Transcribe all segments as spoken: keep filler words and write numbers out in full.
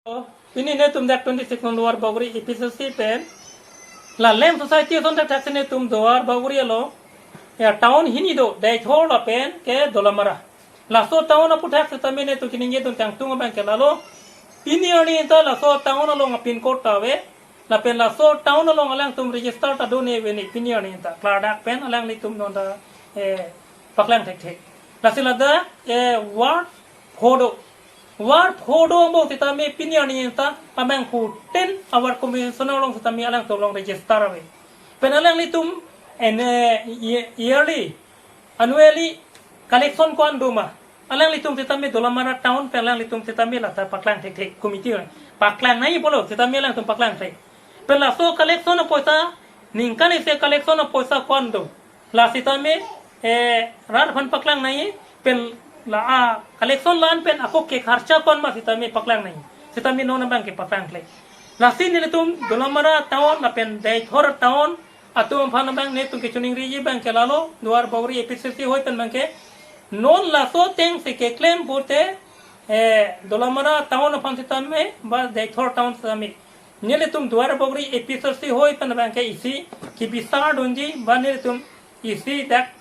Pini netum dak twenty six number Duar Bagori A P C C pen la Lem Society ason dak thak si netum Duar Bagori along, ya, town hini do, Deithor lapen ke Dolamara. Laso town aphuthak setame netum chiningje dun kangtung abang ke lalo. Pini arni ta laso town along a pin code ta ave. Lapen laso town along alangtum register ta do ne ave ne pini arni ta. Klardak pen alanglitum non ta, eh, paklang thekthe. Lasi ladak, eh, ward pho do. Ward pho do angbong setame pini arni ta amang huten a ward commissioner along setame alangtum along register ave. Pen alanglitum en, eh, ye-, yearly, annually collection ko-an do ma. Alanglitum setame Dolamara town pen alanglitum setame lata paklang thekthe committee paklang nai pulo setame alangtum paklang thek. Pen laso collection apoisa, ningkan isi collection apoisa ko-an do. La setame, eh, rat aphan paklang nai, pen la a collection la-an pen ako ke kharcha ko-an ma setame paklang nai. Setame non abang ke paklang kle. Lasi nelitum Dolamara town lapen Deithor town atum aphan abang netum ke chiningriji abang ke lalo, Duar Bagori A P C C hoi pen abang ke. Non laso ateng si keklem pute, eh, Dolamara town aphan setame, ba Deithor town setame. Nelitum Duar Bagori A P C C hoi pen abang ke isi kebisar dunji, ba nelitum isi dak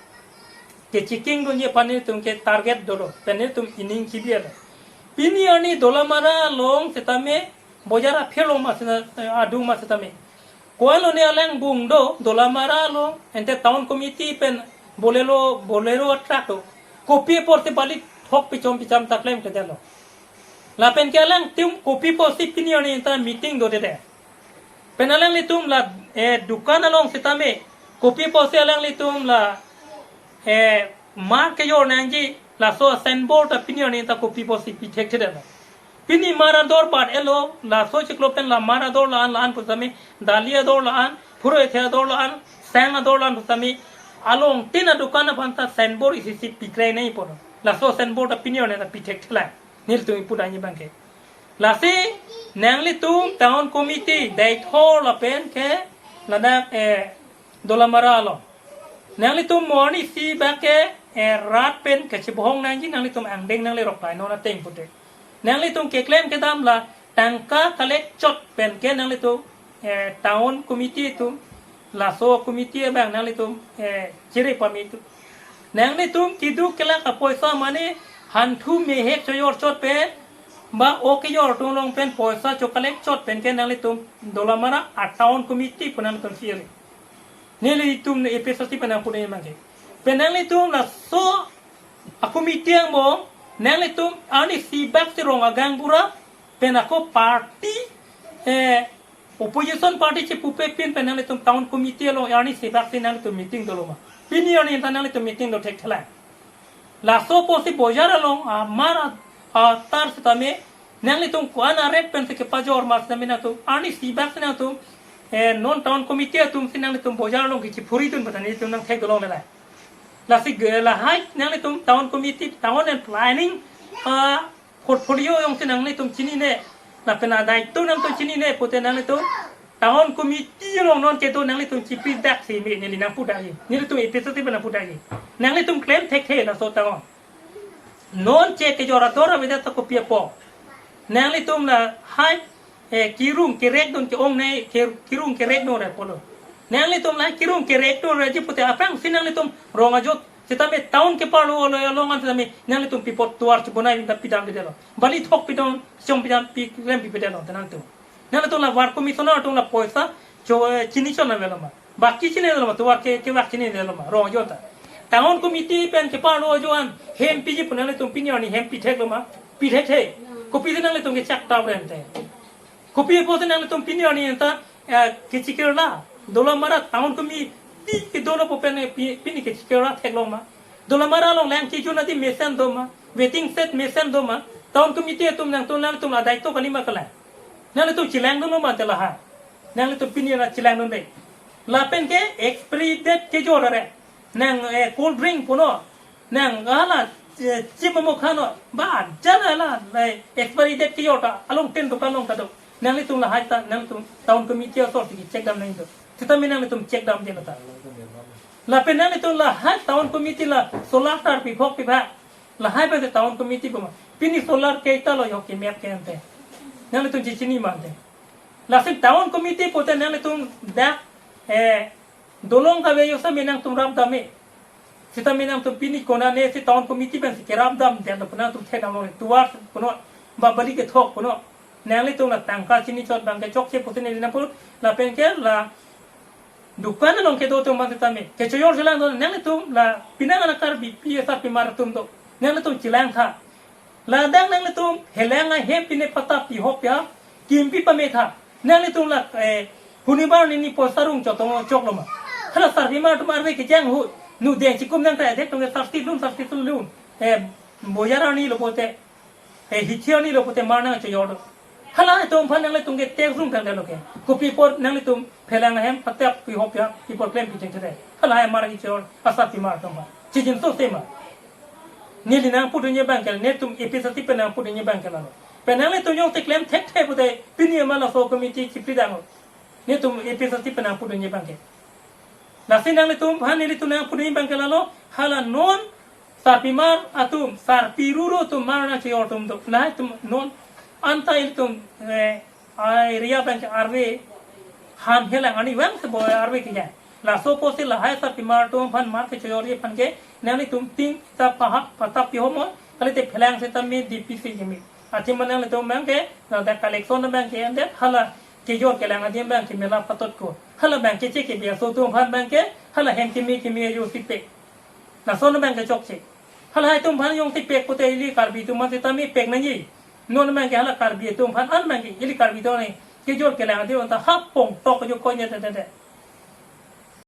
ke checking dunji aphan nelitum ke target dolo, pen nelitum ining kebi alo. Pini arni Dolamara along setame bojar aphi along ma sena, eh, adung ma setame. Ko-an lo ne alangbung do, Dolamara along, ante town committee pen Bolero, Bolero a truck do. Kopi apotsi bali thok pichom picham ta klem kedetlo. Lapen ke alangtum kopi apotsi pini arni ta meeting dodede. Pen alanglitum la, eh, dukan along setame, kopi apotsi alanglitum la, eh, mar kejor nangji, laso a signboard ta pini arni ta kopi apotsi pi thekthedetlo. Pini mar ador bat-etlo, laso chiklo pen la mar ador la-an la-an pusitame, dali ador la-an, phuroi the ador la-an, sang ador la-an pusitame, along tin adukan aphan ta signboard isi isi pikrei nai pulo. Laso signboard ta pini arni ta pi thekthelang. Nelitum ipu dani abang ke. Lasi nanglitum town committee, Deithor lapen ke ladak, eh, Dolamara along. Nanglitum mo arnisi abang ke, eh, rat pen kachebohong nangji nanglitum angdeng nanglerok pai non ateng pute. Nanglitum keklem kedam la tangka collect chot pen ke nanglitum, eh, town committee atum, laso committee abang nanglitum, eh, chiri pami atum. Nanglitum keduk kelak apoisa mane hanthu mehek choyor chot pen, ba o kejor atum along pen poisa cho collect chot pen ke nanglitum Dolamara a town committee pu nanglitum chiri. Nelitum ne A P C C pen nangpu ne mangke. Pen nanglitum laso a committee angbong, nanglitum arnisi bak si rong agaonbura, pen ako party, eh, opposition party chepupe pin pen nanglitum town committee along arnisi bak si nanglitum meeting dolo ma. Pini arni ta nanglitum meeting do thekthelang. Laso apotsi bojar along, ah, mar, ah, tar setame, nanglitum ko-an a rate pensi kepajor ma setame nangtum, arnisi bak si nangtum, eh, non town committee atum si nanglitum bojar along kechephuri dun pu ta nelitum nangthek dolong lelai. Lasi ge-, lahai nanglitum town committee, town and planning, ah, portfolio along si nanglitum chinine, lapen a daito nangtum chinine pute nanglitum town committee along non kedo nanglitum chipi dak si me neli nangpu dakji. Nelitum A P C C pen nangpu dakji. Nanglitum klem thekthe laso town. Non che kejor ador avedet ta kopi apot. Nanglitum lahai, eh, kirung kerek dun ke-ong nai, ke-, kirung kerek dun re pulo. Nanglitum lahai kirung kerek dun reji pute aphrangsi nanglitum rong ajok setame town keparlo alo along an setame nanglitum pi apot tovar chibonai ta pidamdedetlo. Bali thok pidam, chom pidam, pi klem pipedetlo ta nangtum. Nanglitum la ward commissioner atum la poisa cho, eh, chini chon avelo ma. Baki chinidetlo ma, tovar ke, kevak chinidetlo ma, rong ajok ta. Town committee pen keparlo ajo an hem piji pu nanglitum pini arni hem pitheklo ma, pithekthe. Kopisi nanglitum kechak tap rem te. Kopi apotsi nanglitum pini arni ta, eh, kechikirla. Dolamara town committee kedolo pu pen, eh, pi-, pini kechikirla theklong ma. Dolamara along lang kijun adi mesen do ma. Waiting shed mesen do ma. Town committee atum nangtum nangtum la daito kali ma kali. Nanglitum chelang dunlo ma te lahai. Nanglitum pini arni chelang dunde. Lapen ke expiry date kejor are. Nang, eh, cold drink puno. Nang hala, eh, chip mo khano. Ba, jana la, eh, expiry date kejor ta along tin dukan along ta do. Nanglitum lahai ta, nanglitum town committee asor si check dam nangji do. Setame nanglitum check damde ta. Lapen nanglitum lahai town committee la solar tar piphok pipha. Lahai pen si town committee boma. Pini solar keita lo yok kemep ke ante. Nanglitum chechini mante. Lasi town committee pute nanglitum dak, eh, dolong kave yo sami nangtum rap dame. Sitame nangtum pini konane si town committee pensi kerap dam, dan pu nangtum thek dam lo, tovar punon, ba bali kethok punon. Nanglitum la tangka chini chot abang ke chokche pusi neli nangpu, lapen ke la dukan along kedo atum abang sitame kechoyor chelang do, nanglitum la penang ana Karbi pi sarpimar atum do, nanglitum chelang tha. Ladak nanglitum phelang ahem pine patap pihop ya, kimpi pame tha. Nanglitum la, eh, hunibar nini poisa rung chotong chok lo ma. Hala sarpimar atum arve kejang hu, nu deng chikum nang ta dek tong sarsi lun, sarsi lun. Eh, boyar arni lo pute, eh, hithi arni lo pute mar nangchoyor do. Hala atum aphan nanglitum ke tek rung tang lo ke. Kopi apot nanglitum phelang ahem patap pihop ya, pi apot klempi chengchere. Hala amar kechoyor asarpimar atum aphan. Chijin so sema. Neli nangpudunji abang ke, netum A P H L C pen nangpudunji abang ke lalo. Pen nanglitum jongsi klem thekthe pute, pini ma laso committee chipri dang lo. Netum A P H L C pen nangpudunji abang ke. Lasi nanglitum aphan nelitum nangpudunji abang ke lalo, hala non sarpimar atum, sarpi ruru atum mar nangchoyor atum do. Lahai atum non anta ilitum, eh, a area abang ke arve ham helang ani vangsi bo arve kejang. Laso apotsi lahai sarpimar atum aphan mar kechoyorji aphan ke nanglitum tin ta pahap patap pihop mo, kalite phelang sitame D P C keme. Athema nanglitum abang ke ladak collection abang ke endet hala kejor kelang adim abang ke mela patot ko. Hala abang ke cheke biaso atum aphan abang ke hala hem keme keme ajo si pek. Lason abang ke chokche. Hala atum aphan jongsi pek pute ili Karbi atum aphan sitame pek nangji. Non abang ke hala Karbi atum aphan an abang ke ili Karbi atum ne kejor kelang adim anta hap pong tok jo konya tete.